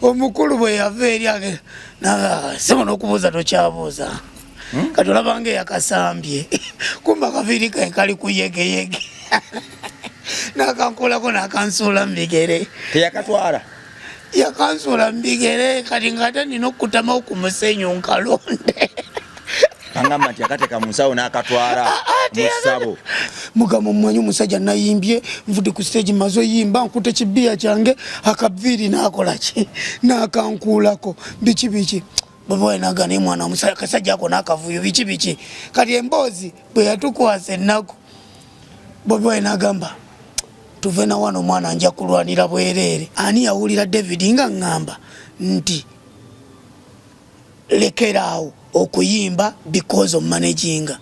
Omukulu bwe yava eri sebo n'okubuuza tokyabuuza. Kati olabanga eyakasambye kumba akaviiri kae kali ku yegeyege nakankolako nakansuula mu bigere. Teyakatwala, yakansuula mu bigere. Kati ngaate nina okukutamawo ku musenyu nkalonde. Angamba nti yakateka mu nsawo n'akatwala mu ssabo. Mugamba mumanyi omusajja nayimbye, nvudde ku stage, maze oyimba, nkute kibiya kyange, akaviiri nakola ki, nakankuulako, biki biki. Bwenaga naye mwana akasajja ako n'akavuyo, biki biki. Kati emboozi bwe yatukwasa ennaku, Bobi Wine nagamba tuve na wano, omwana nja kulwanira bwereere. Ani yawulira David nga ŋŋamba nti lekeraawo okuyimba because of managinga,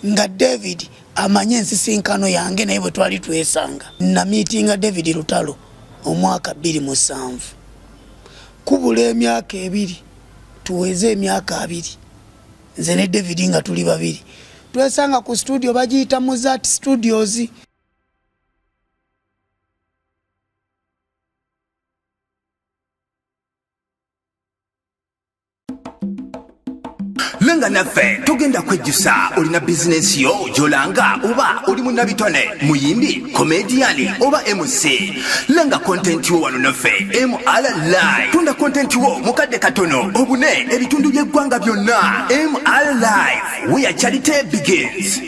nga David amanye ensisinkano yange naye bwe twali twesanga. Namiitinga David Lutalo omwaka 2007, kubula emyaka 2 tuweze emyaka 20, nze ne David nga tuli babiri twesanga ku studio bagiyita Muzat Studios. Lenga naffe togenda kwejjusa. Olina bizinensi yo gyolanga, oba oli munnabitone, muyimbi, komediyani oba MC, lenga content wo wano naffe MR Live. Tunda content wo mu kadde katono obune ebitundu by'eggwanga byonna. MR Live, where charity begins.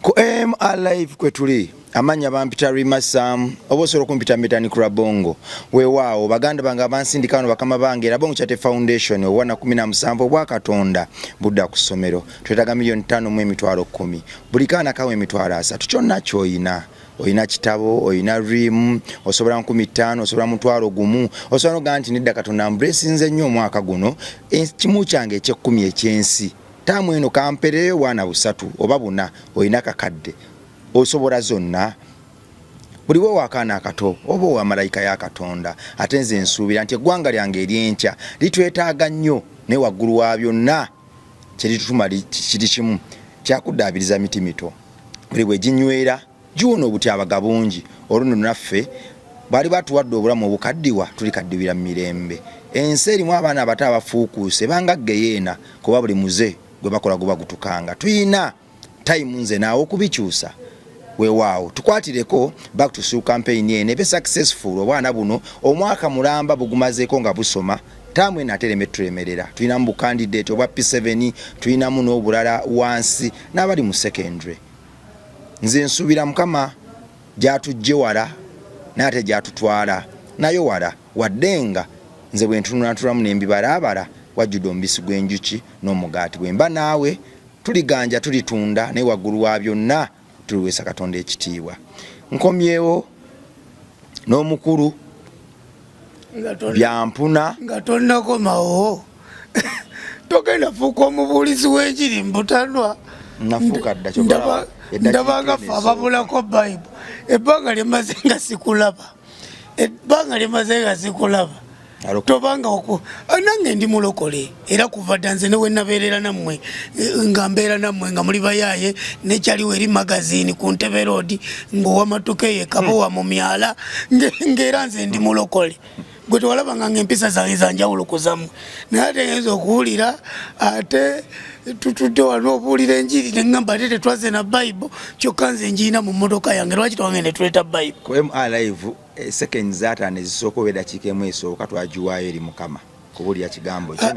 Ku MR Live kwe tuli. Amannya bampita Rima Sam, oba osobola okumpita Metani Kurabongo. Weewaawo baganda bange abansindika wano, bakama bange, Rabongo Charity Foundation, obwana 17 obwa Katonda budda ku ssomero. Twetaaga 5 miliyoni mu 100,000. Buli kaana kawa 30,000. Kyonna ky'oyina, olina kitabo, olina rimu, osobola 5,000, osobola 10,000, osobola nogamba nti nedda, Katonda mbulesinze nnyo omwaka guno, kimu kyange ekyekumi ekyensi taamu eno kampereyo bwana busatu oba buna, olina kakadde, osobola zonna. Buli wewa akaana akato oba owa malayika ya Katonda. Ate nze nsuubira nti eggwanga lyange ery'enkya litwetaaga nnyo, naye waggulu wa byonna kyeritutuma kiri kimu kyakuddaabiriza miti mito. Buli bwe ginywera giwona obutyabaga bungi. Olwo nno naffe bwali batuwadde obulamu obukaddiwa, tulikaddiwira mu mirembe. Ensi erimu abaana abato abafuukuuse banga geyeena, kuba buli muze gwe bakola guba gutukanga. Tuyina time nze naawe okubikyusa. Weewaawo tukwatireko back to school campaign eno ebe successful. Obwana buno omwaka mulamba bugumazeeko nga busoma. Taamu eno ate ereme tulemerera. Tulinamu bu candidate obwa P7, tulinamu n'obulala wansi n'abali mu secondary. Nze nsuubira Mukama gyatujje wala, naye ate gyatutwala nayo wala, wadde nga nze bwe ntunulantulamu ne mbibalaabala wajjudde omubisi gw'enjuki n'omugaati. Bwe mba naawe tuliganja, tulitunda, naye waggulu wa byonna tuliweesa Katonda ekitiibwa. Nkomyewo n'omukulu byampuna. Nga tonnakomawo, togenda fuuka omubuulizi w'enjiri mbutanwa. Nafuuka dda. Ndabanga ffe ababulako Bayibuli. Ebbanga lyemaze nga sikulaba, ebbanga lyemaze nga sikulaba. Tobanga nange ndi mulokole era kuva dda. Nze newe nabeerera nammwe, nga mbeera nammwe nga muli bayaaye, nekyaliwo eri magazini ku Ntebe Road, ng'owamatuka eyo ekabowa mu myala, ng'era nze ndi mulokole. Gwe tewalabanga nga empisa zange zanjawulo ku zammwe. Naye ate ngenza okuwulira ate tutudde wano obuulira enjiri, neŋŋamba ate tetwaze na Bayibo, kyokka nze ngiina mu mmotoka yange. Lwaki twangende tuleeta Bayibo? Ku MR Live, seconds 50 ezisooka oba eddakiika 1 esooka twagiwaayo eri Mukama kubulira kigambo kye.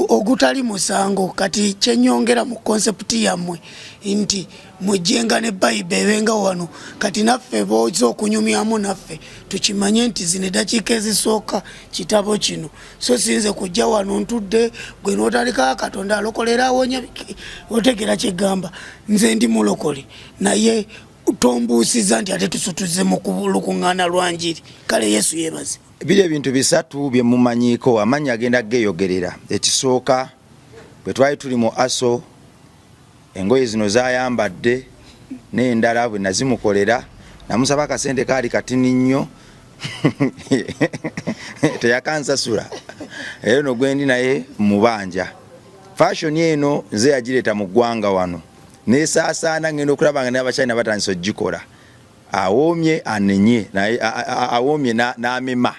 Ogutali musango. Kati kyenyongera mu concept yammwe nti mujjenga ne Bayibo ebenga wano. Kati naffe boza okunyumyamu naffe tukimanye nti zino eddakiika ezisooka kitabo kino, so sinze kujja wano ntudde gwe notandika Katonda alokolera awonya. Otegera kyegamba, nze ndi mulokole, naye tombuusiza nti ate tusutuze mu lukuŋŋaana lwa njiri. Kale Yesu yebaze. Biri ebintu bisatu bye mumanyiiko. Amannya agenda geeyogerera. Ekisooka, bwe twali tuli mu aso, engoye zino zayambadde n'endala bwe nazimukolera, namusaba akasente kaali katini nnyo, teyakansasula. Era no gwendi naye mubanja. Fashion eno nze yagireeta mu ggwanga wano nesaasaana, ngenda okulaba nga n'Abachina batandise ogikola. Awoomye anenye, naye awoomye n'amema.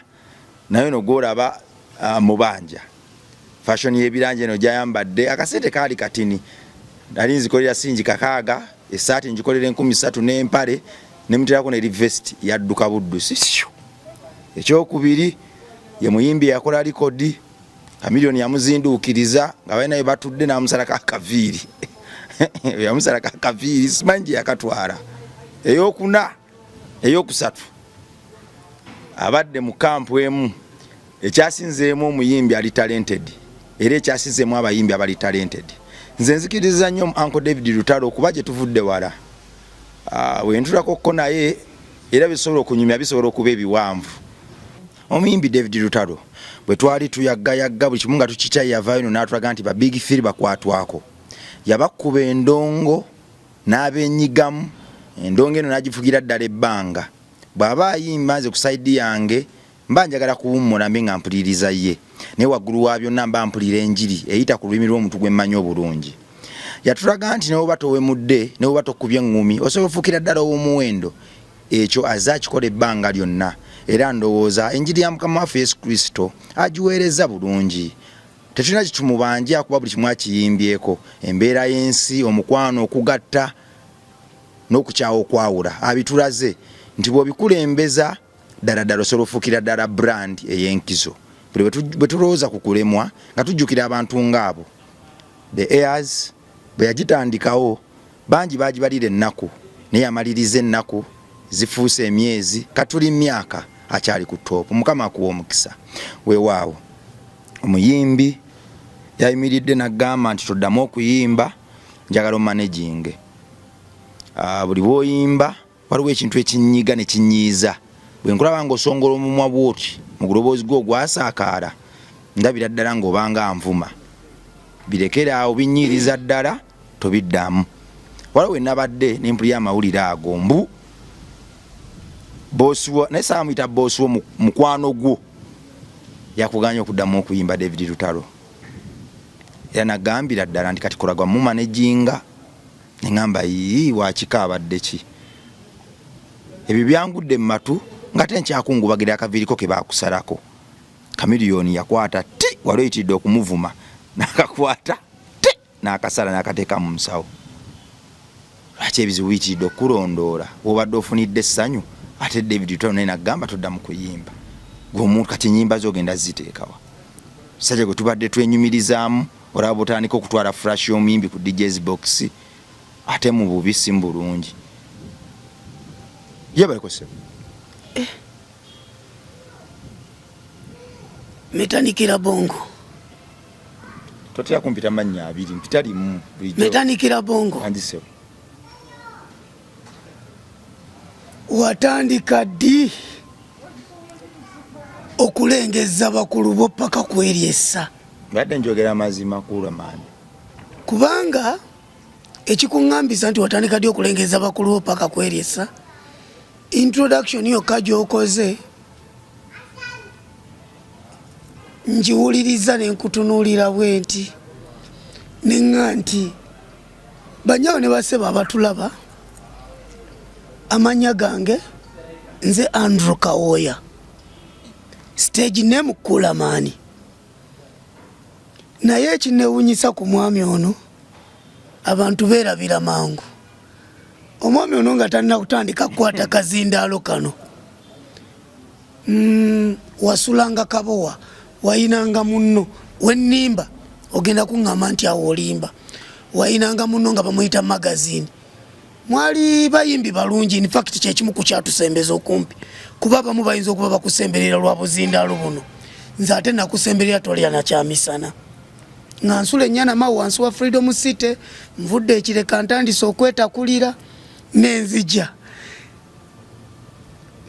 Naye ono gwolaba mubanja fashion y'ebiranja eno gyayambadde, akasente kaali katini, nali nzikolera singi 600, essaati ngikolera 3000 n'empale nemuterako ne vest, yadduka buddusi. Ekyokubiri, ye muyimbi yakola likodi, Chameleone yamuzinduukiriza nga balina bye batudde n'amusalako akaviiri. Yamusalako akaviiri, simanyi gye yakatwala. Eyokuna, eyokusatu, abadde mu kampu emu ekyasinzeemu omuyimbi ali talented, era ekyasinzeemu abayimbi abali talented. Nze nzikiriza nnyo Uncle David Lutalo okuba gye tuvudde wala. Wentulako ko naye era bisobola okunyumya, bisobola okuba ebiwanvu. Omuyimbi David Lutalo bwe twali tuyaggayagga buli kimu nga tukitya, yavaayo no n'atulaga nti ba Big Three bakwatwako. Yabakuba endongo n'abenyigamu, endongo eno n'agivugira ddala ebbanga. Bw'aba ayimba nze ku sayidi yange mba njagala kuwummula mbe nga mpuliriza ye, naye waggulu wa byonna mba mpulira enjiri eyita ku lulimi lw'omuntu gwe mmanyi obulungi. Yatulaga nti ne bw'oba towemudde, ne bw'oba tokubye ŋŋumi, osobola ofuukira ddala ow'omuwendo. Ekyo azze akikola ebbanga lyonna, era ndowooza enjiri ya Mukama waffe Yesu Kristo agiweerezza bulungi. Tetulina kye tumubanja kuba buli kimu akiyimbyeko, embeera y'ensi, omukwano, okugatta n'okukyawa okwawula. Abitulaze nti bw'obikulembeza ddala ddala osobola ofuukira ddala brand ey'enkizo. Buli bwe tulowooza ku kulemwa nga tujjukira abantu ng'abo. The Heirs bwe yagitandikawo bangi baagibalira ennaku, naye yamaliriza ennaku zifuuse emyezi, katuli myaka akyali ku top. Mukama akuwa omukisa. Weewaawo omuyimbi yayimiridde n'agamba nti toddamu okuyimba, njagala omanaginge. Buli bw'oyimba waliwo ekintu ekinyiga ne kinyiiza. Bwe nkulaba ng'osongola omumwa bw'oti mu guloboozi gwo ogwasaakaala, ndabira ddala ng'obanga nvuma. Birekere awo, binyiiriza ddala, tobiddamu. Waliwo we nabadde ne mpulira amawulire ago mbu boosi wo, naye saamuyita boosi wo, mukwano gwo yakuganye okuddamu okuyimba David Lutalo, era nagambira ddala nti kati kola gwa mumanejinga. Ne ŋŋamba yii, wakika abadde ki? Ebyo byangudde mu matu ng'ate nkyakungubagira akaviiriko ke baakusalako. Chameleone yakwata ti wali oyitiridde okumuvuma, n'akakwata ti n'akasala n'akateeka mu nsawo. Lwaki ebizibu biyitiridde okukulondoola? W'obadde ofunidde essanyu ate David Lutalo naye n'agamba toddamu kuyimba. Gwe omuntu kati ennyimba zo ogenda ziteekawa? Musajja gwe tubadde twenyumirizaamu olaba bw'otandika okutwala flash y'omuyimbi ku DJ's box ate mu bubi si mu bulungi. Yebaleko ssebo. Metanikira bongo. Totera kumpita mannya abiri, mpita limu bulijjo. Metanikira bongo. Angi ssebo. Watandika ddi okulengezza bakulu bo paka kweryessa? Mbadde njogera amazima Kuulamaani. Kubanga ekikuŋŋambisa nti watandika ddi okulengezza bakulu bo paka kweryessa, introduction yokka gy'okoze ngiwuliriza ne nkutunuulira bwe nti ne ŋŋa nti banyawo ne basebo abatulaba, amannya gange nze Andrew Kawooya, stage name Kuulamaani. Naye ekinewunyisa ku mwami ono, abantu beerabira mangu. Omwami ono nga talina kutandika kukwata kazindaalo kano, wasulanga kabowa, wayinanga munno wennimba, ogenda kuŋŋamba nti awo olimba. Wayinanga munno nga bamuyita magazine, mwali bayimbi balungi. In fact kyekimu ku kyatusembeza okumpi, kuba abamu bayinza okuba bakusemberera lwa buzindaalo buno. Nze ate nakusemberera tolya nakyamisana nga nsula ennyana mawo wansi wa Freedom City, nvudde ekireka ntandise okwetakulira nenzija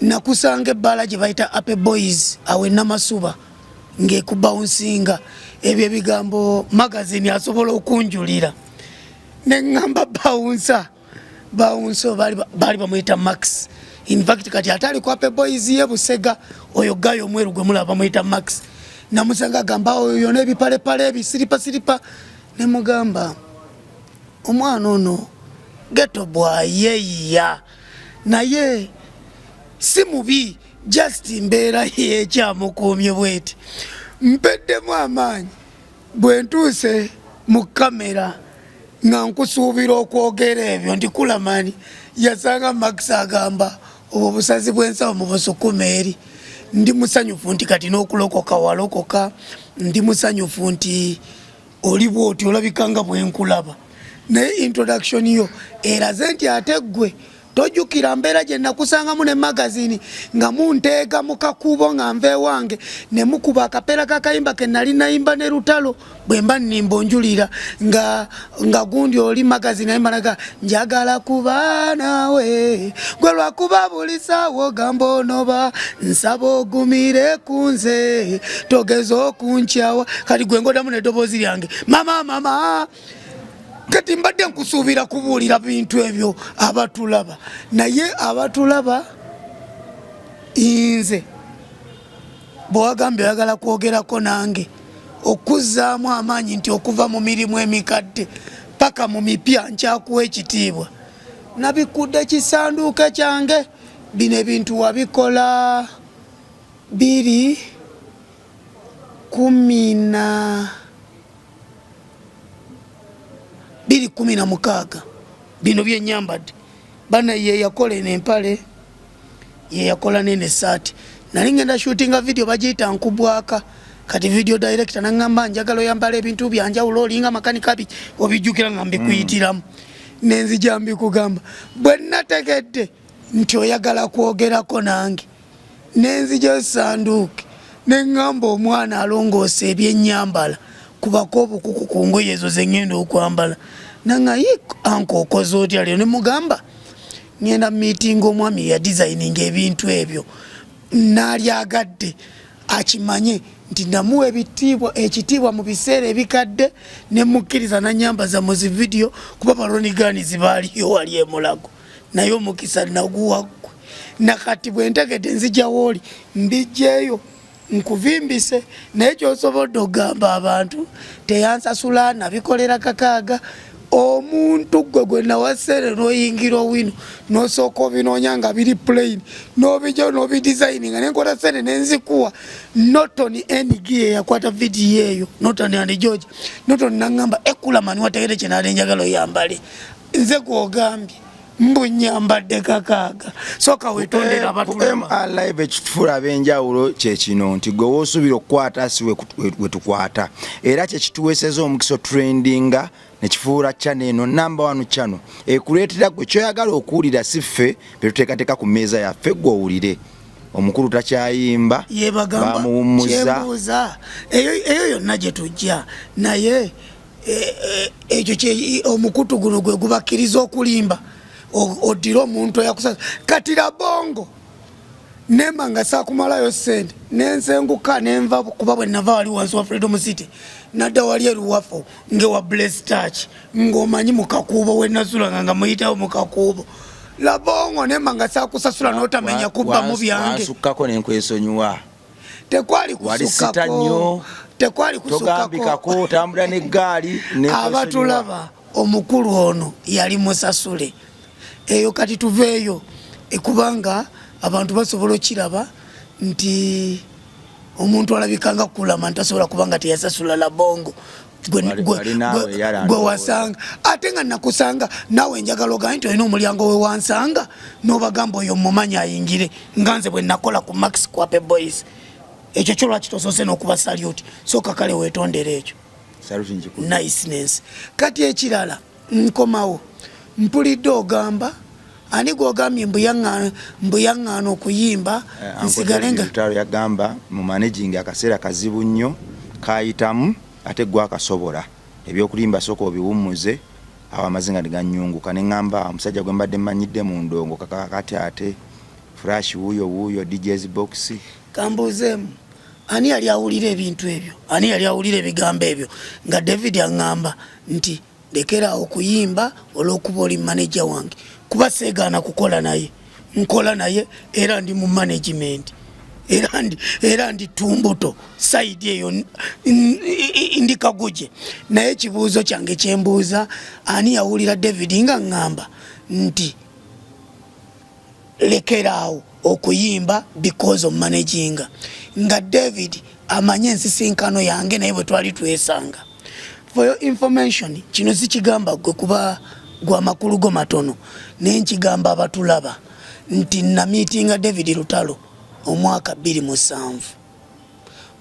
nakusanga ebbaala gye bayita Ape Boys awo e Namasuba ng'ekubawunsinga ebyo ebigambo magazine asobola okunjulira. Neŋŋamba bawunsa bawunsa baali bamuyita Max. In fact kati ate ali ku Ape Boys ye Busega, oyo gayo omweru gwe mulaba bamuyita Max. Namusanga agamba oyo yona ebipalepale ebisiripasiripa, nemugamba omwana ono geto bwayeyiya naye si mubi. Just mbeera yekyamukuumye bweti, mpeddemu amaanyi bwe ntuuse mu kamera nga nkusuubira okwogera ebyo nti Kulamani yasanga Max agamba obwo obusazi bw'ensawo mu busukuma eri. Ndi musanyufu nti kati n'okulokoka walokoka, ndi musanyufu nti oli bwoti olabika nga bwenkulaba, naye introduction yo eraze nti ate ggwe tojjukira mbeera gye nakusangamu ne magazini nga munteega mu kakuubo nga nva ewange ne mukuba akapeera k'akayimba ke nali nayimba ne Lutalo. Bwe mba nnimba onjulira nga, nga gundi oli magazini ayimba naga njagala kuba naawe gwe lwakuba buli saawa ogamba onoba nsaba ogumire ku nze togeza okunkyawa. Kati gwe ngodamu n'eddoboozi lyange mama mama. Kati mbadde nkusuubira kubuulira bintu ebyo abatulaba, naye abatulaba nze bwewagambye oyagala kwogerako nange okuzzaamu amaanyi nti okuva mu mirimu emikadde paka mu mipya nkyakuwa ekitiibwa. Nabikudde ekisanduuke kyange, bino ebintu wabikola biri kumi na 2016, bino byenyambadde bana ye yakola eno empale, ye yakola nene esaati. Nali ngenda shootinga video bagiyita Nkubwaka. Kati video director nangamba njagala oyambala ebintu byanjawulo olinga makanika bi obijjukira nga mbikuyitiramu. Nenzija mbikugamba bwe nategedde nti oyagala kwogerako nange, nenzija esanduuke neŋŋamba omwana alongoosa ebyennyambala kubako obukuku ku ngoye ezo ze ŋŋenda okwambala. Nanga ye anko okoze otya leero? Ne mugamba ŋŋenda miitinga omwami eyadesigninga ebintu ebyo, naalyagadde akimanye nti namuwa ekitiibwa mu biseera ebikadde ne mukkiriza nanyambaza mu zi vidiyo kuba baloniganizi baaliyo wali e Mulago, naye omukisa naguwa ggwe. Nakati bwe ntegedde nzija wooli mbijjeeyo nkuvimbise, naye kyosobodde okugamba abantu teyansasula nabikolera kakaaga. Omuntu gwe gwe nawa ssente n'oyingira owino n'osooka obinoonya nga biri plain n'obijjayo n'obidesigninga nenkola ssente nenzikuwa. Norton NG eyakwata vidiyo eyo, Norton and George Norton nangamba Ekulamani wategede kye nali njagala oyambale, nze gwogambye mbu nyambadde kakaaga. Soka wetondera abatulaba. MR Live ekitufuula ab'enjawulo kye kino nti gwe w'osuubira okukwata si we tukwata, era kye kituweeseza omukisa otrendinga ne kifuula channel eno number one channel ekuleetera gwe kyoyagala okuwulira, si ffe bye tuteekateeka ku mmeeza yaffe. Gwe owulire omukulu takyayimba, yebagamba bamuwummuza. Kyembuuza eyo yonna gye tujja, naye ekyo omukutu guno gwe gubakkiriza okulimba oddire omuntu eyakusasa. Kati Labongo nemba nga sakumalayo sente nensenguka nenva, kuba bwe nava wali wansi wa Freedom City nadda wali eruwafo ngewa Bless Touch ng'omanyi mukakuubo wenasulanga nga muyitawo mukakuubo. Labongo nemba nga sakusasula n'otamenya kubbamu byange. Wansukkako nenkwesonyiwa. Tekwali Wali sita nnyo. Tekwali Togambikako otambula n'eggaali. Abatulaba, omukulu ono yali musasule eyo. Kati tuveeyo, kubanga abantu basobola okiraba nti omuntu alabika nga Kulama ntasobola kubanga teyasasula Labongo gwe wasanga, ate nga nakusanga naawe. Njagala ogambe nti olina omulyango we wansanga n'obagamba oyo mumanyi ayingire, nga nze bwe nakola ku Max Kwape Boys. Ekyo kyo lwaki tosoose n'okuba salute? Soka kale weetondere ekyo. Niceness. Kati ekirala nkomawo, mpulidde ogamba ani gwogambye mbu yaŋŋaana okuyimba eh, nsigale nga Lutalo yagamba mu managing akaseera kazibu nnyo kayitamu, ate gwe akasobola ebyokulimba sooka obiwummuze. Awo amazinga neganyunguka neŋŋamba omusajja gwe mbadde mmanyidde mu ndongo kakakati ate flash wuuyo wuuyo DJs box. Kambuuzeemu, ani yali awulira ebintu ebyo? Ani yali awulira ebigambo ebyo nga David aŋŋamba nti lekeraawo okuyimba olw'okuba oli maneja wange? Kuba seegaana kukola naye, nkola naye era ndi mu management, era ndi tumbuto side eyo ndi kaguje. Naye ekibuuzo kyange kyembuuza, ani yawulira David nga ŋŋamba nti lekeraawo? okuyimba because of managinga nga David amanye ensisinkano yange naye bwe twali twesanga. For your information, kino sikigamba gwe kuba gwa makulu go matono, naye nkigamba abatulaba nti namiitinga David Lutalo omwaka 2007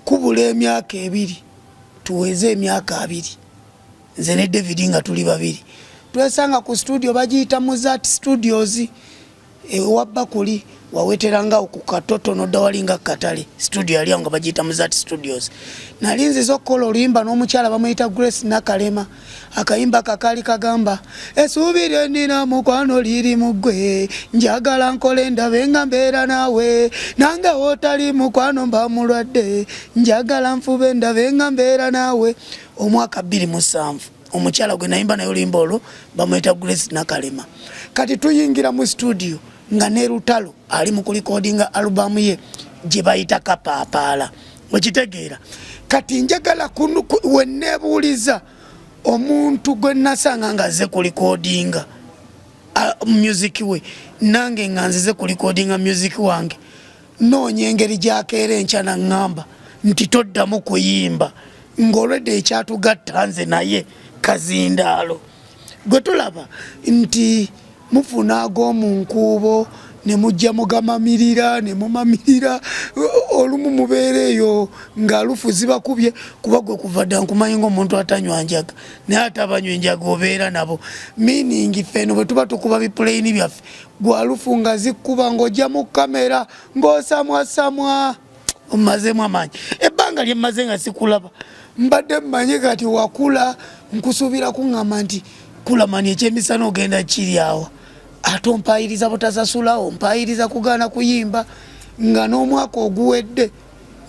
kubula emyaka 2 tuweze emyaka 2 nze ne David nga tuli babiri twesanga ku studio bagiyita Muzat Studios ewa Bakuli waweteranga ku katoto nodda wali nga katale studio yali awo nga bagiyita Muzat Studios. Nali nzize okukola oluyimba n'omukyala bamuyita Grace Nakalema, akayimba kakali kagamba essuubi lye nnina mukwano liri mu ggwe, njagala nkole ndabe nga mbeera naawe, nange wootali mukwano mba mulwadde, njagala nfube ndabe nga mbeera naawe. Omwaka 2007 omukyala gwe nayimba naye oluyimba olwo bamuyita Grace Nakalema. Kati tuyingira mu studio nga ne Lutalo ali mu kulikodinga alubamu ye gye bayita Kapaapaala, okitegeera. Kati njagala we neebuuliza omuntu gwe nasanga nga azze kulikodinga music we, nange nga nzize kulikodinga music wange, noonya engeri gy'akeera enkya naŋŋamba nti toddamu kuyimba, ng'olwedde ekyatugatta nze naye kazindaalo. Gwe tulaba nti mufuna ag'omu nkuubo ne mujja mugamamirira ne mumamirira, olumu mubeera eyo ng'alufu zibakubye, kuba gwe kuva dda nkumanyi ng'omuntu atanywa njaga, naye ate abanywa enjaga obeera nabo. Meaning ffe eno bwe tuba tukuba bipuleyini byaffe, gwe alufu nga zikkuba ng'ojja mu kamera ng'osamwasamwa, omazeemu amaanyi. Ebbanga lye mmaze nga sikulaba mbadde mmanyi kati wakula, nkusuubira kuŋŋamba nti kulamani ekyemisana ogenda kiryawa, ate ompaayiriza butasasula, ompaayiriza kugaana kuyimba, nga n'omwaka oguwedde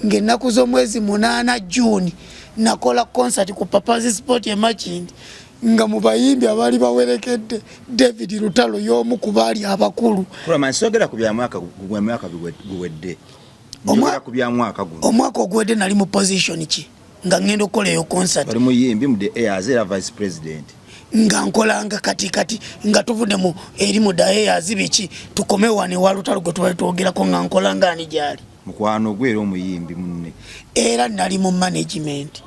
ng'ennaku z'omwezi 8 June nakola concert ku Papa's Sport e Makindye, nga mu bayimbi abaali bawerekedde David Lutalo y'omu ku baali abakulu. Kulamani, sogera ku bya mwaka guwedde, njogera ku bya mwaka guno. Omwaka oguwedde nali mu position ki nga ngenda okukola eyo concert? Bali muyimbi mu The Airs era vice president. Nga nkolanga kati kati nga tuvudde mu eri mu The Airs biki, tukome wano ewa Lutalo gwe tubadde twogerako, nga nkolanga ani gyali? Mukwano gwe era omuyimbi munne. Era nali mu management,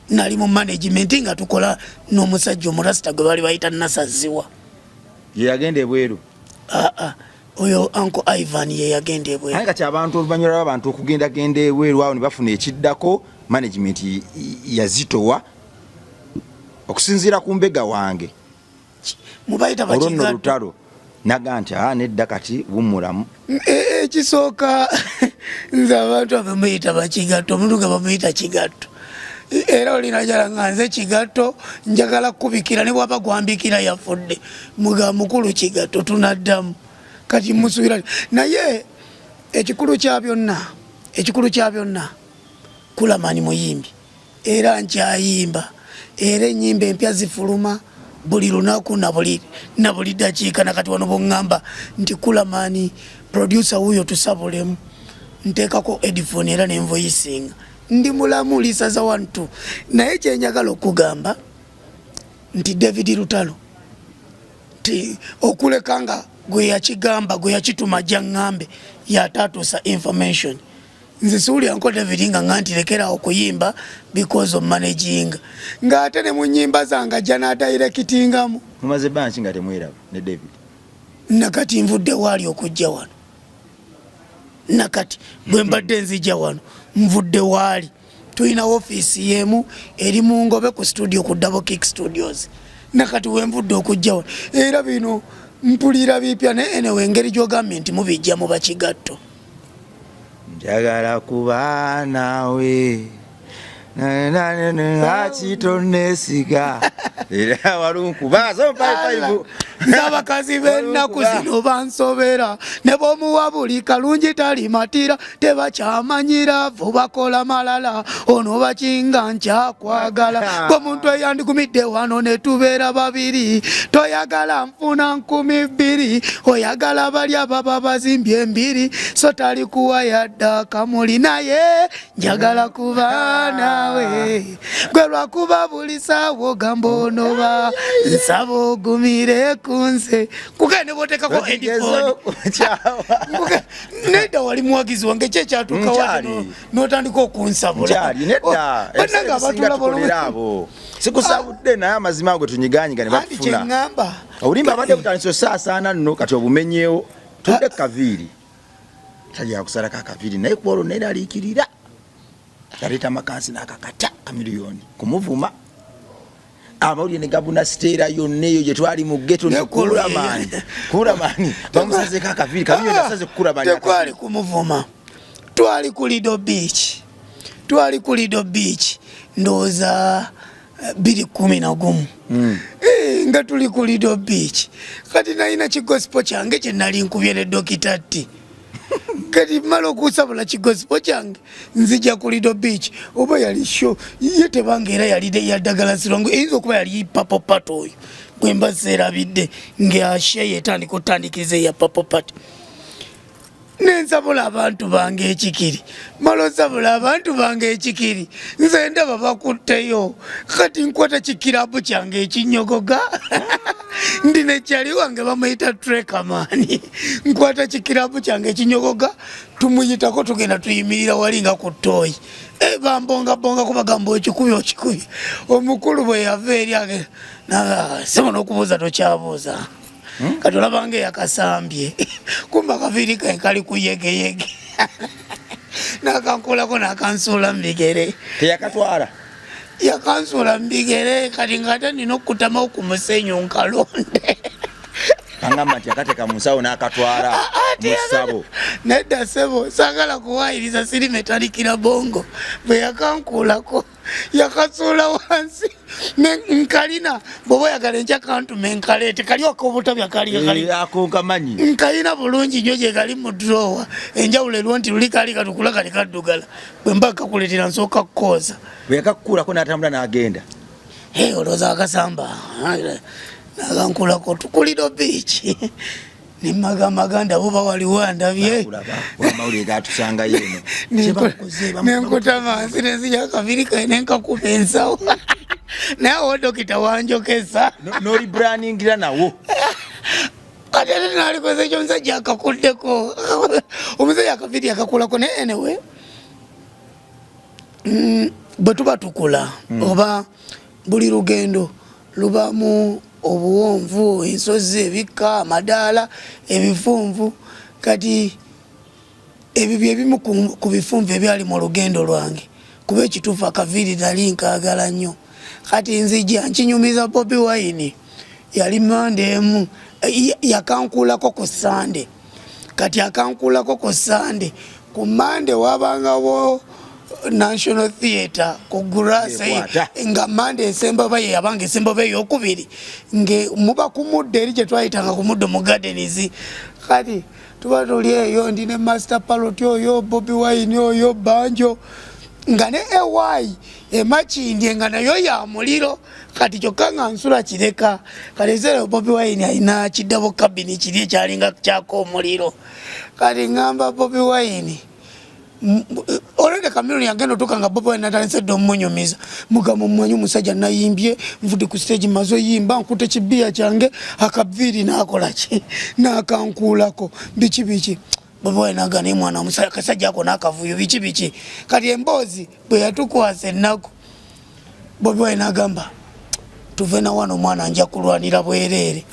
nali mu management nga tukola n'omusajja omurasita gwe baali bayita Nasaziwa. Ye yagenda ebweru? Aa, oyo Uncle Ivan ye yagenda ebweru. Naye kati abantu oluvannyuma lw'abantu okugendagenda ebweru awo ne bafuna ekiddako, management yazitowa okusinziira ku mbega wange. Mubayita olwo nno bakigatto. Lutalo naga nti aa nedda kati wummulamu. Ekisooka nze abantu abamuyita bakigatto, omuntu nga bamuyita kigatto, era olinajala nga nze kigatto njagala kukubikira ne bwaba gwambikira yafudde, muga mukulu kigatto tunaddamu kati musuubira. Naye ekikulu kya byonna, ekikulu kya byonna, Kulamani muyimbi era nkyayimba, era ennyimba empya zifuluma buli lunaku na buli dakiika. Nakati wano bwoŋŋamba nti Kulamani producer wuuyo tusabulemu, nteekako headphone era nenvoyisinga, ndi mulamu lisaza 1 2. Naye kyenjagala okugamba nti David Lutalo ti okuleka nga gwe yakigamba gwe yakituma jaŋŋambe yataatuusa information. Nze siwulira nko David nga nga nti lekera okuyimba because of managing, ng'ate ne mu nnyimba zange ajja n'adirectingamu. Mumaze ebbanga ki nga temweraba ne David? Nakati nvudde waali okujja wano, nakati bwe mbadde nzija wano nvudde waali, tulina ofiisi yemu eri mu Ngobe ku studio ku Double Kick Studios, nakati wenvudde okujja wano era bino mpulira bipya. Naye anyway, engeri gy'ogambye nti mubijja mu bakigatto, Njagala kuba naawe akitonesiga era walunkuba. Nze abakazi b'ennaku zino bansobera, ne bw'omuwa buli kalungi talimatira, tebakyamanyira vu bakola malala, ono bakinga nkyakwagala gwe omuntu eyandigumidde wano ne tubeera babiri. Toyagala nfuna 2000, oyagala bali ababa bazimbye embiri, so talikuwa yadde akamuli, naye njagala kuba naawe gwe lwakuba buli saawa ogamba onoba, nsaba ogumire. Kunze kugaye ne bwoteekako headphone nedda wali muwagizi wange ki ekyatuukawo n'otandika okunsabula. Nedda, bannange abatulaba abo sikusabudde, naye amazima ago tunyiganyiga ne batufuna. Kyeŋŋamba, obulimba abadde butandise osaasaana nno, kati obumenyeewo. Tudde kaviiri, tajja kusalako akaviiri, naye kuba olwo neraliikirira yaleeta amakansi n'akakata Kamiliyoni kumuvuma, amawulire ne gabuna siteera yonna eyo gye twali mu ghetto nti Kulamani, Kulamani bamusazeko akaviiri, Kamiliyoni asaze Kulamani. Tekwali kumuvuma, twali ku Lido Beach, twali ku Lido Beach ndowooza 2011. Nga tuli ku Lido Beach, kati nalina kigospel kyange kye nali nkubye ne Dokita T. Kati mala okusabula kigospel kyange, nzija ku Lido Beach, oba yali show ye tebanga era yali ya Ddagala Sirongo, eyinza okuba yali Papo Pato oyo bwe mba seerabidde, ng'ashe yetandika otandikiriza eya Papo Pato. Nensabula abantu bange ekikiri, mala osabula abantu bange ekikiri, nze ndaba bakutteyo. Kati nkwata kikirabu kyange ekinyogoga, ndi nekyali wange bamuyita Trekamani, nkwata kikirabu kyange ekinyogoga, tumuyitako, tugenda tuyimirira wali nga ku ttooyi. E, bambongabonga kubagamba okikubi okikubi. Omukulu bwe yava eri sebo n'okubuuza tokyabuuza. Kati olabanga eyakasambye, kumba akaviiri kae kali ku yegeyege, nakankulako nakansuula mubigere. Teyakatwala? Yakansuula mubigere, kati ngaate nina okukutamawo ku musenyu nkalonde. Kangamba nti yakateka mu nsawo n'akatwala mu ssabo. Nedda sebo, saagala kuwayiriza, sirima etalikira bongo. Bwe yakankuulako yakasuula wansi. Nkalina, bwoba oyagala enkya kantume nkaleete, kali ak'obutabya kali. Ako nkamanyi. Nkalina bulungi nnyo, gye kali mu drawer. Enjawulo eriwo nti luli kali katukula, kali kaddugala. Bwe mba kakuleetera nsooka kukooza. Bwe yakakukuulako n'atambula n'agenda. Olowooza akasamba nakankulako tukuliro beach nemagamaga buba waliwo andabye. Amawulire gatusangayo eno. Nenkutama wansi nenzija akaviri kae nenkakuba ensawo, naye awo dokita wanjokesa. Nolibraningira nawo. Kati ate nalikoze ekyo, omusajja akakuddeko, omusajja akaviri akakulako. Naye anyway, bwe tuba tukula, oba buli lugendo lubamu obuwonvu, ensozi, ebikka, amadaala, ebifunvu. Kati ebyo byebimu ku bifunvu ebyali mu lugendo lwange, kuba ekituufu akaviiri nali nkaagala nnyo. Kati nzija nkinyumiza Bobi Wine, yali Mande emu, yakankuulako ku Sande. Kati akankuulako ku Sande, ku Mande wabangawo National Theatre ku grass, nga Mande esemba ba yabanga esemba ba eyokubiri, nge muba ku muddo eri gye twayitanga ku muddo mu gardens. Kati tuba tuli eyo, ndi ne Master Parrot oyo, Bobi Wine oyo, Banjo, nga ne ay emakindye nga nayo ya muliro. Kati kyokka nga nsula Kireka. Kati ebiseera Bobi Wine alina kiddabo kabini kiri ekyalinga kyako omuliro. Kati ŋŋamba Bobi Wine, olwedde Kamiliyoni yagenda otuuka nga Bobi Wine natandise dde omunyumiza. Mugamba, omumanyi omusajja, nayimbye, nvudde ku stage, maze oyimba, nkute kibiya kyange, akaviiri nakola ki, nakankuulako, biki biki. Bobi Wine naga, naye mwana akasajja ako nakavuyo, biki biki. Kati emboozi bwe yatukwasa ennaku, Bobi Wine nagamba, tuve na wano omwana nja kulwanira bwereere.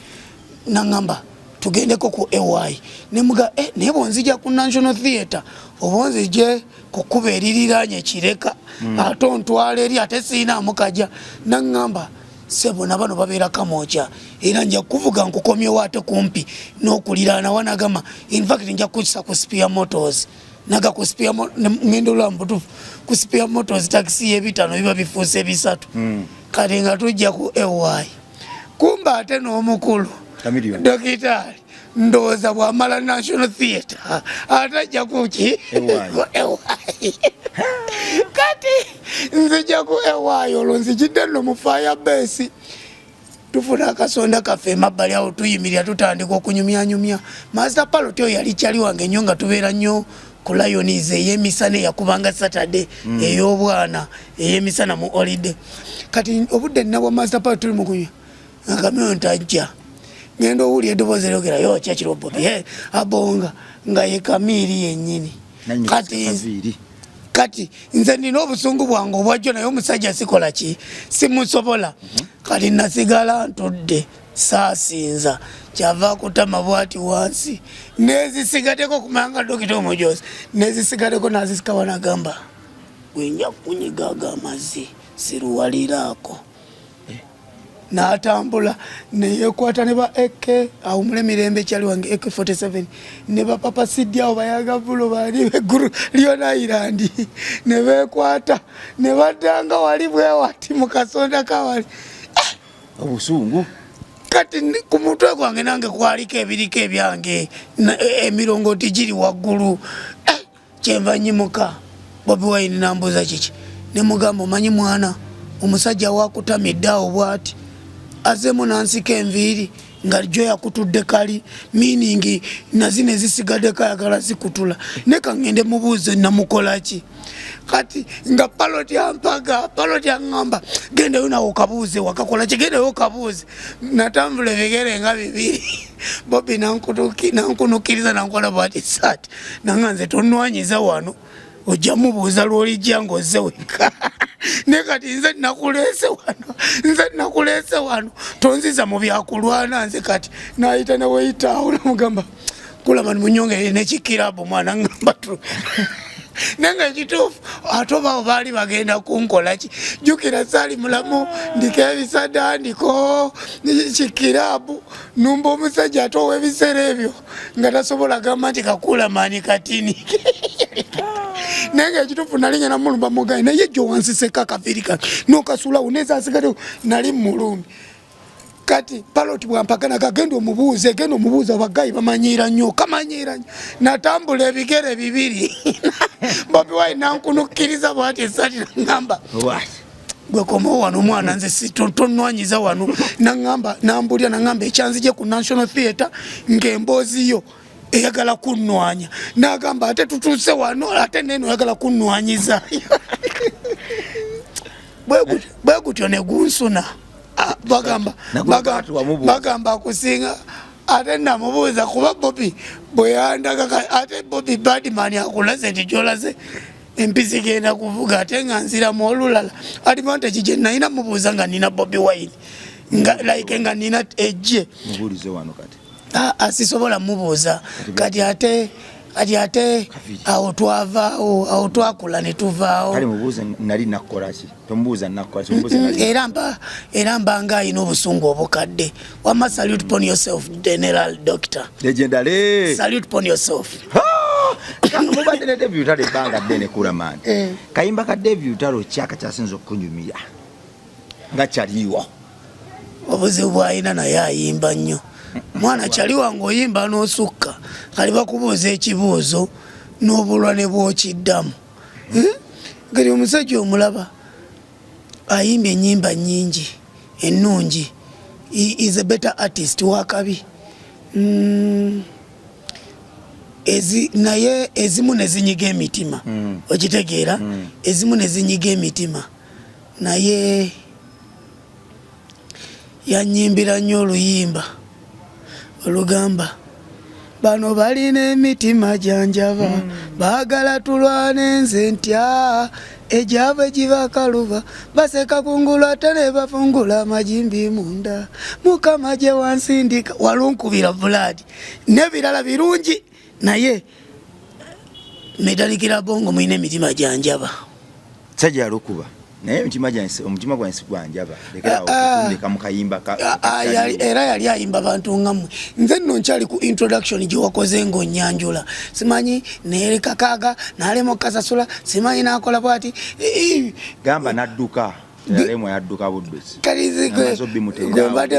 Naŋŋamba tugendeko ku ay nemuga, naye bwonzija ku National Theatre oba onzije ku kkuba eririranye Kireka, ate ontwala eri, ate siinaamu kaja. Naŋŋamba, sebo, nabano babeera Kamwokya, era nja kuvuga nkukomyewo ate kumpi n'okuliraana wanagamba, infact nja kukisa ku Spear Motors. Naga ku Spear, ngenda olwa mubutuufu ku Spear Motors, takisi y'ebitaano biba bifuuse 300. Kati nga tujja ku ay, kumba ate n'omukulu dokitaali ndowooza bwamala National Theatre ate ajja kuki, ku ay. Kati nzija ku ay, olwo nzijidde nno mu fire base, tufuna akasonda kaffe emabbali awo, tuyimirira, tutandika okunyumyanyumya. Master Parrot oyo yali kyali wange nnyo, nga tubeera nnyo ku Lions ey'emisana eyakubanga Saturday, ey'obwana ey'emisana mu holiday. Kati obudde nabwa Master Parrot, tuli mukunywa, nga Kamiliyoni tajja. Ngenda owulira eddoboozi eryogera yo kyekiro Bobi eh, abonga nga ye kamiiri yennyini. Kati kati nze nina obusungu bwange obwajjo naye omusajja sikola ki simusobola. Kati nasigala ntudde saasinza kyava akutama bwati wansi nezisigadeko kumanga dokita omujozi nezisigadeko nazisikawa nagamba gwenja kunyiga ago amazzi siruwaliraako eh. Natambula neyekwata ne ba ak awumule mirembe kyali wange ak 47 ne bapapa sidi awo bayagavulo bali eggulu lyona island ne bekwata ne baddanga wali bwewati mu kasonda kawali eh! Obusungu kati ku mutwe gwange nange kwaliko ebiriko ebyange e, emirongooti giri waggulu eh! Kyenva nyimuka Bobi Wine nambuuza kiki ne mugamba omanyi mwana omusajja wakutamidde awo bwati azemu nansika enviiri nga jo yakutudde kali meaning nazino ezisigaddeko ayagala zikutula ne kangende mubuuze namukolaki kati nga paloti ampaga paloti aŋŋamba gendayo nawe okabuuze wakakolaki gendayo okabuuze natambula ebigere nga bibiri Bobi nankunukiriza nankola bwati saati nanga nze tonwanyiza wano ojja mubuuza lwolijja ngaozze weka naye kati nze nakuleese wano nze nakuleese wano tonziza mu byakulwana nze kati nayita neweyitaawo namugamba kulaba munyongere nekikirabu mwana ngamba tu naye nga ekituufu ate obawo baali bagenda kunkolaki jukira saali mulamu ndiko ebisada ndiko kikirabu numba omusajja ate owebiseera ebyo nga tasobola gamba nti kakula maani katini naye nga ekituufu nali ngenda mulumba mugayi naye jjo wansiseko akaviiri kange nokasulawo nezasigale nali mulumbi kati paloti bwampagana gagenda omubuuze genda omubuuze abagayi bamanyiira nnyo kamanyiira nnyo natambula ebigere bibiri Bobi Wine nankunukkiriza bwati esati nangamba gwe komawo wano omwana nze tonwanyiza wano nangamba nambulira nangamba ekyanzije ku National Theatre ng'emboozi yo eyagala kunnwanya nagamba ate tutuuse wano ate neno oyagala kunnwanyiza bwe gutyo ne gunsuna ah, bagamba bagamba akusinga ate namubuuza kuba Bobi bweyandaga ate Bobi badman akulaze nti gyolaze empisi genda kuvuga ate nga nziramu olulala advantage gye nalina mubuuza nga nina Bobi Wine nga like nga nina ejje ah, ah, sisobola mubuuza kati ate kati ate awo twavaawo awo twakula ne tuvaawo era mba era mbanga alina obusungu obukadde wamma salute upon yourself general doctor legendary salute upon yourself mubadde ne David Lutalo ebbanga ddene Kulaman eh. Kayimba ka David Lutalo kyaka kyasinza okukunyumira nga kyaliwo obuzibu bwalina naye ayimba nnyo mwana kyali wange oyimba n'osukka kali bakubuuza ekibuuzo n'obulwa ne bwokiddamu hmm? Kati omusajja omulaba ayimbye ennyimba nnyingi ennungi is a better artist wakabi mm. ezi naye ezimu nezinyiga emitima mm. Okitegeera mm. Ezimu nezinyiga emitima naye yanyimbira nnyo oluyimba olugamba bano balina emitima gyanjaba mm. Baagala tulwane nze ntya egyabwe gibakaluba baseka kungulu ate ne bafungula amagimbi munda mukama gye wansindika walunkubira Vlad n'ebirala birungi naye medalikira bongo mulina emitima gyanjaba sajja yalukuba naye emitima gyange omutima gwange sigwanjaba lekerawo ah, ah. kundeka mu kayimba ah, era yali ayimba bantu nga mmwe nze nno nkyali ku introduction gye wakoze ng'onnyanjula simanyi nerekakaaga nalema okukasasula simanyi nakola bwati gamba nadduka yalemwa yadduka buddusi gwembadde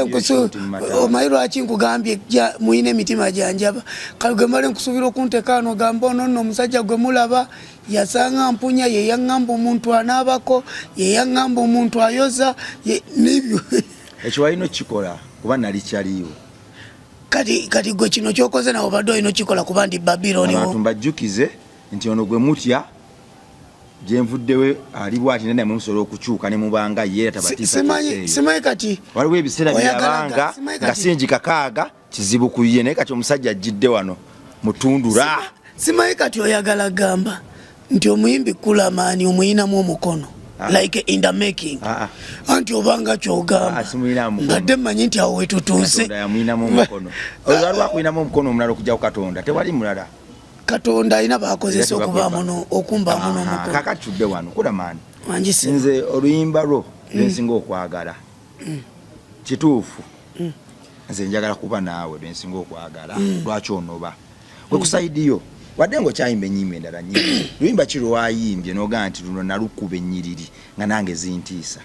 omanyi lwaki nkugambye mulina emitima gyanjaba kale gwe mbadde nkusuubira okunteekaano gamba ono nno omusajja gwe mulaba yasanga mpunya ye yaŋŋamba omuntu anaabako ye yaŋŋamba omuntu ayoza nebyo ekyo walina okukikola kuba nali kyaliwo kati kati gwe kino kyokoze nawe obadde olina okukikola kuba ndi babiloni abantu mbajjukize nti ono gwe mutya Gyenvuddewe ali bwati naye namwe musobola okukyuka ne mubanga ye era tabatiisa. Simanyi kati waliwo ebiseera byabanga nga singi kakaaga kizibu ku ye, naye kati omusajja ajjidde wano mutundura. Simanyi kati oyagala gamba nti omuyimbi Kulamaani omuyinamu omukono ah. like in the making ah, ah. Anti obanga kyogamba mbadde mmanyi nti awo wetutuuse. Waliwo akuyinamu omukono omulala okujja ku Katonda, tewali mulala. Katonda alina bakozesa okubaamu okumbaamu n'omukono. Kakati tudde wano Kulamaani, nze oluyimba lwo lwensinga okwagala kituufu nze njagala kuba naawe lwensinga okwagala. Lwaki onoba gwe kusaidiyo wadde nga okyayimba enyimba endala nyingi, luyimba ki lwewayimbye nogaa nti luno nalukuba ennyiriri nga nange zintiisa?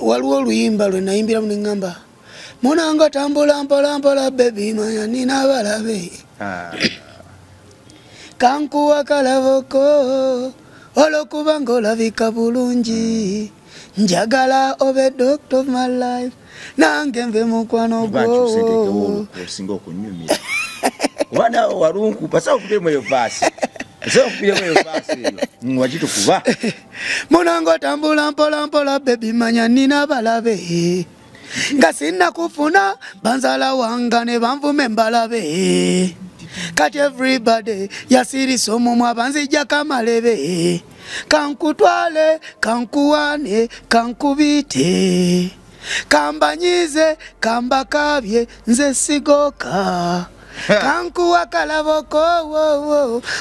Waliwo oluyimba lwe nayimbiramu neŋŋamba, munanga tambula mpola mpola baby, manya nina balabe kankuwa kalaboko olwokuba ng'olabika bulungi, njagala obe doctor of my life, nange nve mukwano gwo. Osinga okunyumira kuba nawe walunkupa sawa okubiremu eyo verse, sawa okubiremu eyo verse eyo wakitukuba. Munange otambula mpola mpola baby, manya nina balabe nga sinnakufuna banzala wanga ne banvuma embalabe, kati everybody yasirisa omumwa banzijjako amalebe, kankutwale kankuwane kankubite kambanyize kambakabye nze sigoka kankuwa kalaboko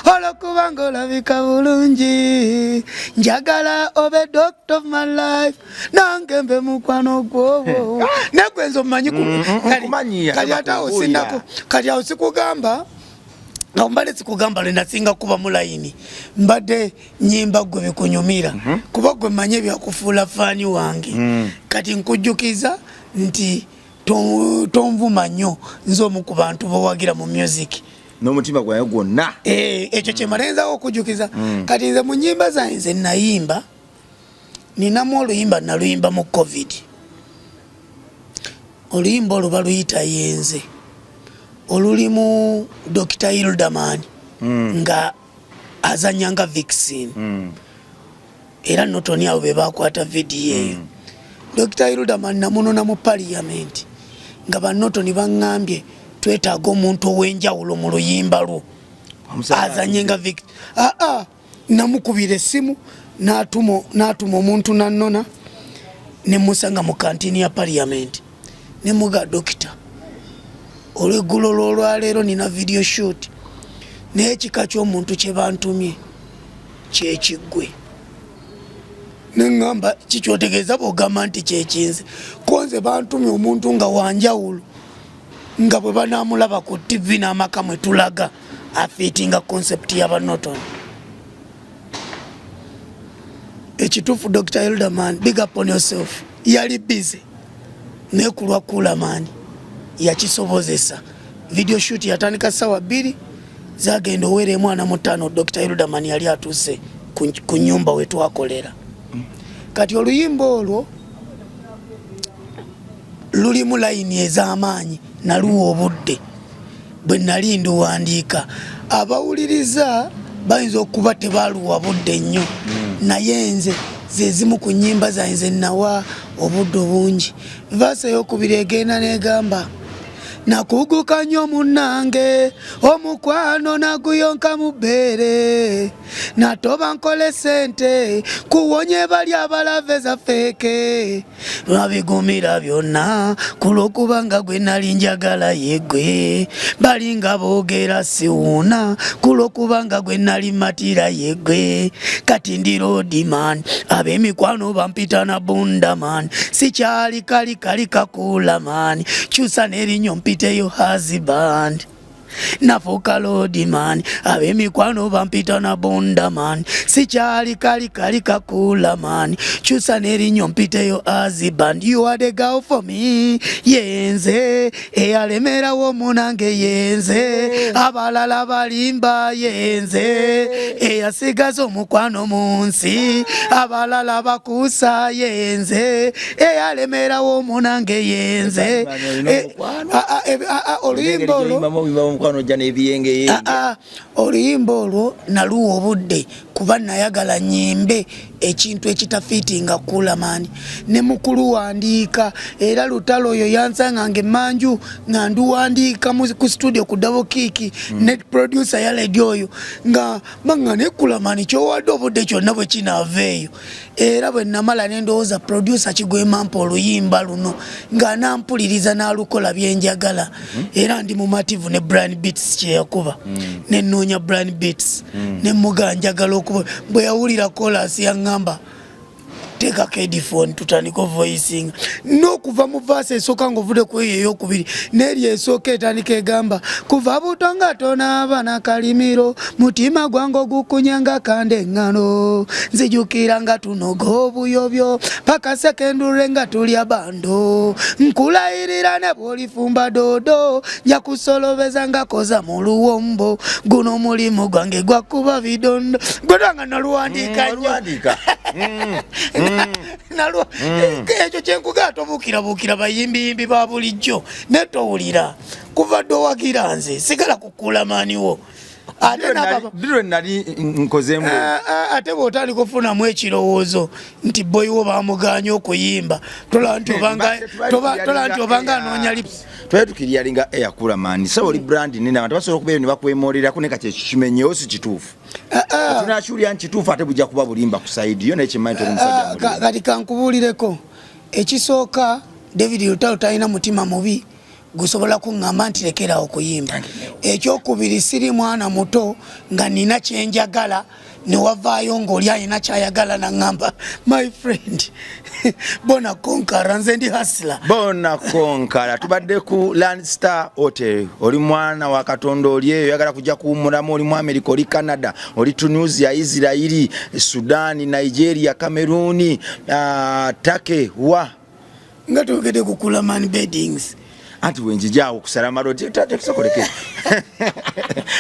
olwokuba ng'olabika bulungi, njagala obe doctor of my life, nange nve mukwano gwowo. Negwe nze omumanyi kati ate awo sinako, kati awo sikugamba nga mbadde sikugamba lwe nasinga kuba mu layini, mbadde nyimba gwe bikunyumira kuba gwe mmanyi ebyakufuula fan wange. Kati nkujjukiza nti tonvuma nnyo, nze omu ku bantu bowagira mu music n'omutima gwawe gwonna. Eh, ekyo kyemalenzawo okujjukiza. Kati nze mu nyimba zange nze nayimba ninamu oluyimba naluyimba mu COVID, oluyimba olwo baluyita Yenze, olulimu Dr Hilderman nga azanya nga vixen era notoni abo be bakwata vidiyo eyo. Dr Hilderman namunona mu parliament nga banotoni baŋŋambye twetaaga omuntu ow'enjawulo mu luyimba lwo azanye nga victim. Aa, namukubira essimu n'atuma omuntu nannona nemusanga mu kantini ya parliament, nemuga, "Dokita, olweggulo lw'olwaleero nina video shoot, naye ekika ky'omuntu kye bantumye kyekiggwe." Neŋŋamba, "Kikyotegeeza bw'ogamba nti kyekinze konze bantumye omuntu nga wanjawulo nga bwe banamulaba ku TV n'amaka mwe tulaga afiitinga concept y'abanoton." Ekituufu, Dr Hilderman, big up on yourself, yali busy naye ku lwa Kulamani yakisobozesa. Video shoot yatandika 2:00, zagenda owera 45, Dr Hilderman yali atuuse ku nyumba wetwakolera. Kati oluyimba olwo lulimu layini ez'amaanyi, naluwa obudde bwe nali nduwandiika. Abawuliriza bayinza okuba tebaluwa budde nnyo, naye nze zezimu ku nyimba zange ze nawa obudde obungi. Verse eyokubiri egenda negamba, nakuguka nnyo munnange, omukwano naguyonka mu bbeere, natoba nkole sente kuwonye bali abalave za fake, lwabigumira byonna ku lwokubanga gwe nali njagala yeggwe, balinga boogera siwuuna ku lwokubanga gwe nali matira yeggwe, kati ndi roadman, ab'emikwano bampita na bundaman, sikyali kali kali kakulaman, kyusa n'erinyo mpiteyo husband, nafuuka roadman, ab'emikwano bampita na bundaman, sikyali kali kali kakulaman, kyusa n'erinyo mpiteyo husband, you are the girl for me, yenze eyalemerawo munange, yenze abalala balimba, yenze. Eyasigaza omukwano mu nsi, abalala bakuusa yenze, eyalemerawo omunange yenze. Eh, eh, oluyimba olwo oluyimba olwo naluwa obudde kuba nayagala nyimbe ekintu ekitafiitinga kulamani ne mukuluwandiika, era Lutalo oyo yansanga nga emanju nga nduwandiika ku studio ku double kick ne producer yaledi oyo nga banga ne kulamani kyowadde obudde kyonna bwe kinaava eyo. Era bwe namala ne ndowooza producer kigwema mpa oluyimba luno nga nampuliriza n'alukola byenjagala. Era ndi mumativu ne Brian Beats kyeyakuba. Ne nnoonya Brian Beats ne muga njagala okuba, bwe yawulira chorus yaŋŋamba teekako headphone tutandike voicing n'okuva mu verse esooka ng'ovudde ku eyo eyokubiri n'eri esooka etandika egamba kuva buto nga tonaaba na kalimiro, mutima gwange ogukunya nga kanda eŋŋano, nzijukira nga tunoga obuyobyo paka sekendule nga tulya bando, nkulayirira ne bw'olifumba doodo nja kusolobeza nga koza mu luwombo, guno omulimu gwange gwakuba bidondo. Gwetwa nga naluwandiika nnyo. Waluwandiika. Nalwo ekyo kyenkugaa tobuukirabuukira bayimbiyimbi ba bulijjo ne towulira kuva dde owagira nze sigala kukula maaniwo ate Ddi lwe nali nkozeemu? Ate bw'otandika okufunamu ekirowoozo nti boyiwo bamuganye okuyimba, tolaba nti obanga anoonya lips. Twali tukiryalinga air Kulamani saba oli brand nene, abantu basobola okubeeyo ne bakwemoolerako, naye kati ekyo kimenyewo si kituufu. Tunakiwulira nti kituufu ate bujja kuba bulimba ku side yo, naye kyemmanyi toli musajja mulimba. Kati kankubuulireko ekisooka, David Lutalo talina mutima mubi gusobola kuŋŋamba nti lekerawo okuyimba. Ekyokubiri, siri mwana muto nga nina kyenjagala newavaayo ng'oli alina kyayagala naŋŋamba my friend bona konkara, nze ndi hustler. Bona konkara. Tubadde ku Land Star Hotel. Oli mwana wa Katonda oli eyo oyagala kujja kuwummulamu, oli mu America, oli Canada, oli Tunisia, Israeli, Sudan, Nigeria, Cameroon, Turkey, wa nga twogedde ku Kulaman Beddings. Anti wenjijaawo kusala malodi tetusokoleke,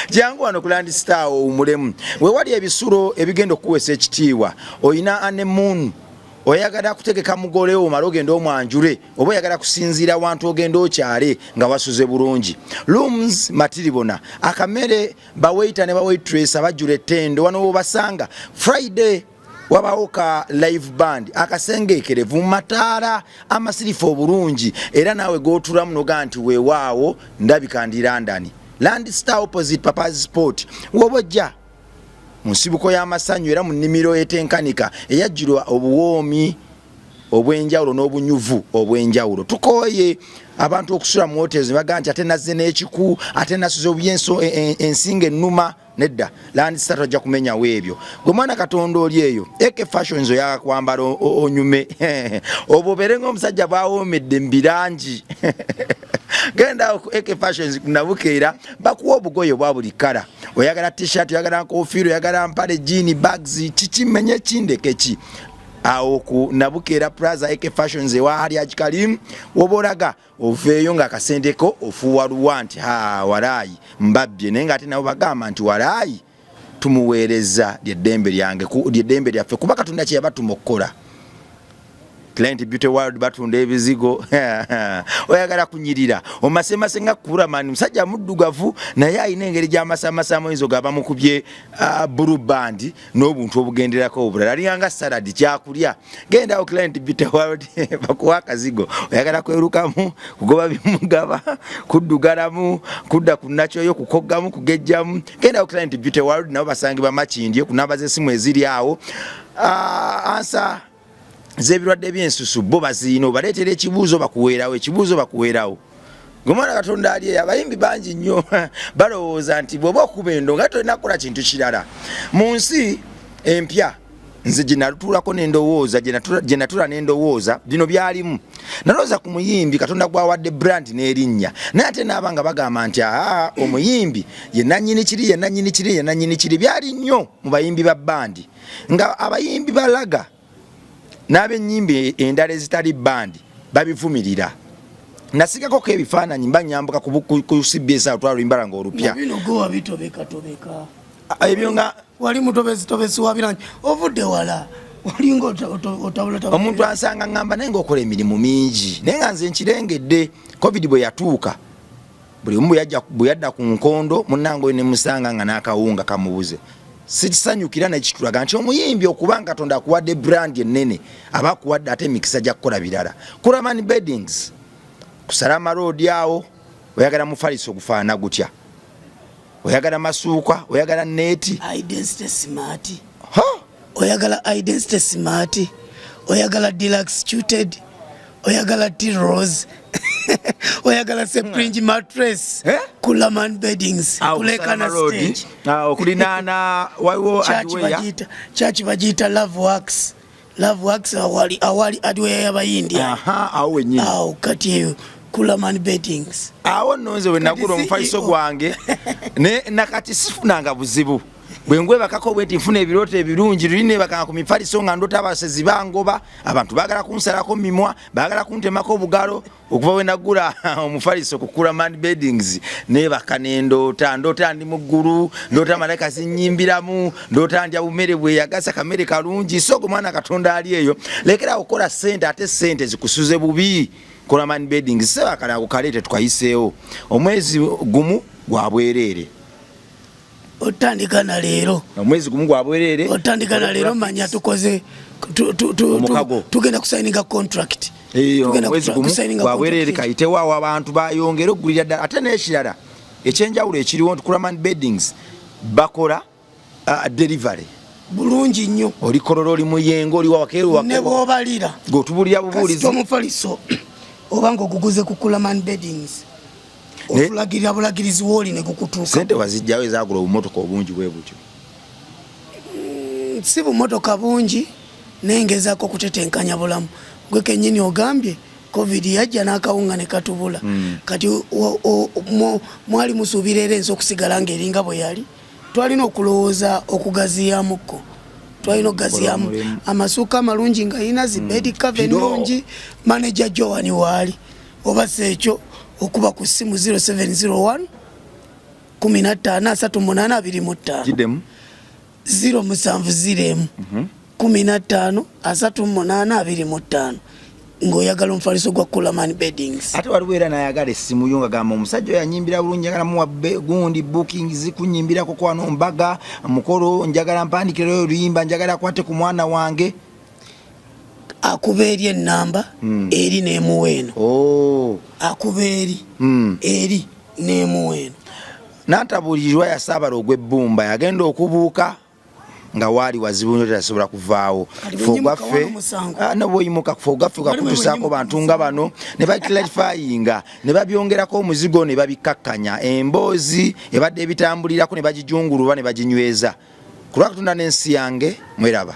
jangu wano ku Land Star owumulemu, wewali ebisulo ebigenda okukuweesa ekitiibwa. Oyina honeymoon, oyagala kutegeka mugole wo omale ogende omwanjule, oba oyagala kusinziira wantu ogende okyale nga wasuze bulungi. Rooms matiribona, akamere, bawaiter ne bawaitress abajjula ettendo. Wano wobasanga Friday wabawo ka live band, akasengeekerevu mu mataala amasirifu obulungi, era naawe g'otulamu nogaa nti weewaawo ndabika ndi London. Land Star opposite Papa's Sport woba ojja mu nsibuko y'amasanyu, era mu nnimiro etenkanika eyajjulwa obuwoomi obw'enjawulo n'obunyuvu obw'enjawulo. Tukooye abantu okusula mu hotels ne bagamba nti ate nazze n'ekiku, ate nasuze obubi, ensinga ennuma. Nedda, Land Star tojja kumenyawo ebyo. Gwe mwana Katonda oli eyo, Eke Fashions, oyagala kwambala onyume obwo obeere ng'omusajja bw'awoomedde mu birangi, genda awo ku Eke Fashions Nabukeera bakuwa obugoye obwa buli kala. Oyagala t-shirt, oyagala nkofiira, oyagala mpale, jean, bags, kiki menye kindeke ki, awo ku Nabukeera Plaza, Eke Fashions ewa Haliaji Karim woba olaga oveeyo ng'akasente ko ofuuwa luwa nti ha walaayi mbabbye, naye ng'ate nabo bagamba nti walaayi tumuweereza lyeddembe lyange lyeddembe lyaffe kuba Katonda kye yabatuma okukola. Client Beauty World batunda ebizigo. Oyagala kunyirira omasemase nga Kuramani, musajja muddugavu naye alina engeri gy'amasaamasamu, oyinza ogamba mukubye blue band n'obuntu obugenderako obulala, alinga nga salad kyakulya. Genda awo Client Beauty World bakuwa akazigo. Oyagala kwerukamu, kugoba bimugaba, kuddugalamu, kudda ku nakyoyo, kukoggamu, kugejjamu, genda awo Client Beauty World. Nabo basangibwa Makindye ku namba z'essimu eziri awo. Ansa z'ebirwadde by'ensusu bo baziina, obaleetera ekibuuzo bakuweerawo, ekibuuzo bakuweerawo. Gwe mwana Katonda ali eyo, abayimbi bangi nnyo balowooza nti bw'oba okuba endo nga tolina kukola kintu kirala mu nsi empya. Nze gye natuulako n'endowooza, gye natula n'endowooza, bino byalimu. Nalowooza ku muyimbi Katonda gwawadde brand n'erinnya, naye ate naaba nga bagamba nti aa omuyimbi ye nannyini kiri, ye nannyini kiri, ye nannyini kiri. Byali nnyo mu bayimbi ba bandi, nga abayimbi balaga n'ab'ennyimba endala ezitali bandi babivumirira. Nasigakoko ebifaananyi mba nyambuka ku CBS awo twala oluyimba lwange olupya. Bino gwe wabitobekatobeka. Ebyo nga wali mutobezitobezi wa birangi, ovudde wala, olinga otabulatabula. Omuntu ansanga ngamba naye ngaokola emirimu mingi, naye nga nze nkirengedde COVID bwe yatuuka, buli omu bwe yadda ku nkondo, munnange oyo ne musanga nga n'akawunga kamubuze. Sikisanyukira, naye kitulaga nti omuyimbi okuba nga Katonda akuwadde brand ennene, aba akuwadde ate emikisa gya kukola birala. Kuraman Beddings kusalama road awo, oyagala mufaliso ogufaanana gutya? Oyagala masuuka? Oyagala neeti? Identity smart. Oyagala identity smart, oyagala deluxe tuted, oyagala T rose, oyagala spring mattress? Eh? Kulaman Beddings. Awo kulekana Kusalama Road, stage. Okulinaana waliwo Church. Hardware. Church bagiyita Love Works, Love Works, awali hardware y'Abayindi. Aha, awo wennyini. Awo kati eyo Kulaman Beddings. Awo nno nze we nagula Kati omufaliso CEO. gwange, ne nakati sifunanga buzibu. Bwe ngwebakako bwe nti nfuna ebirooto ebirungi. Luli neebakanga ku mifaliso nga ndota abasezi bangoba, abantu baagala kunsalako mimwa, baagala kuntemako obugalo. Okuva bwe nagula omufaliso ku Kulaman Beddings, neebaka nendoota, ndoota ndi mu ggulu, ndoota malayika zinyimbiramu, ndoota ndya bumere bweyagasa, kamere kalungi. So gwe mwana Katonda ali eyo, lekera okukola sente ate sente zikusuze bubi. Kulaman Beddings, sebakale ako kaleete tukayiseewo, omwezi gumu gwa bwereere. Otandika na leero. Omwezi gumu gwa bwereere. Otandika na leero, manya tukoze Omukago. Tugenda kusayininga contract. Tugenda omwezi gumu kusayininga gwa bwereere. contract. Kayitewo awo, abantu bayongere okugulira ddala. Ate n'ekirala ekyenjawulo ekiriwo nti Kulaman Beddings bakola delivery. Bulungi nnyo. Oli Kololo, oli Muyengo, oli wawakeeru, ne bw'obalira gweotubulira bubuulizi. Kasita omufaliso oba nga oguguze ku Kulaman Beddings, otulagirira bulagirizi wooli ne gukutuuka. Sente wazijjawo ezagula obumotoka obungi bwe butyo? Si bumotoka bungi, naye ngezaako okutetenkanya bulamu. Gwe kennyini ogambye COVID yajja n'akawunga ne katubula. Kati mwali musuubira era ensi okusigala ng'eringa bwe yali? Twalina okulowooza okugaziyaamukko, twalina okugaziyamu. Omulimu. Amasuuka amalungi nga yina zi bed cover Pillow. ennungi. Manager Joan waali, oba si ekyo okuba ku ssimu 0701 15 38 25. Giddemu. 0701 15 38 25, ng'oyagala omufaliso gwa Kulaman Beddings. Ate waliwo era nayagala essimu yo nga gamba omusajja oyo anyimbira bulungi, njagala muwa gundi booking zikunyimbirako kwano mbaga, mukolo, njagala mpandikireyo oluyimba, njagala akwate ku mwana wange. Akuba eri enamba eri n'emuwa eno. Oh. Akuba eri eri n'emuwa eno. Nantabuulirwa yasaabala ogw'ebbumba, yagenda okubuuka nga waali wazibu nnyo, terasobola kuvaawo. Kati Fe bwe nyimuka ogwaffe wano musango. Ah, nobweyimuka fe ogwaffe Wali bwe gakutusaako nyimuka bantu nga bano ne baclarifyinga ne babyongerako omuzigo ne babikkakkanya, emboozi ebadde ebitambulirako ne bagijungulula ne baginyweza. Ku lwa Katonda n'ensi yange, mweraba.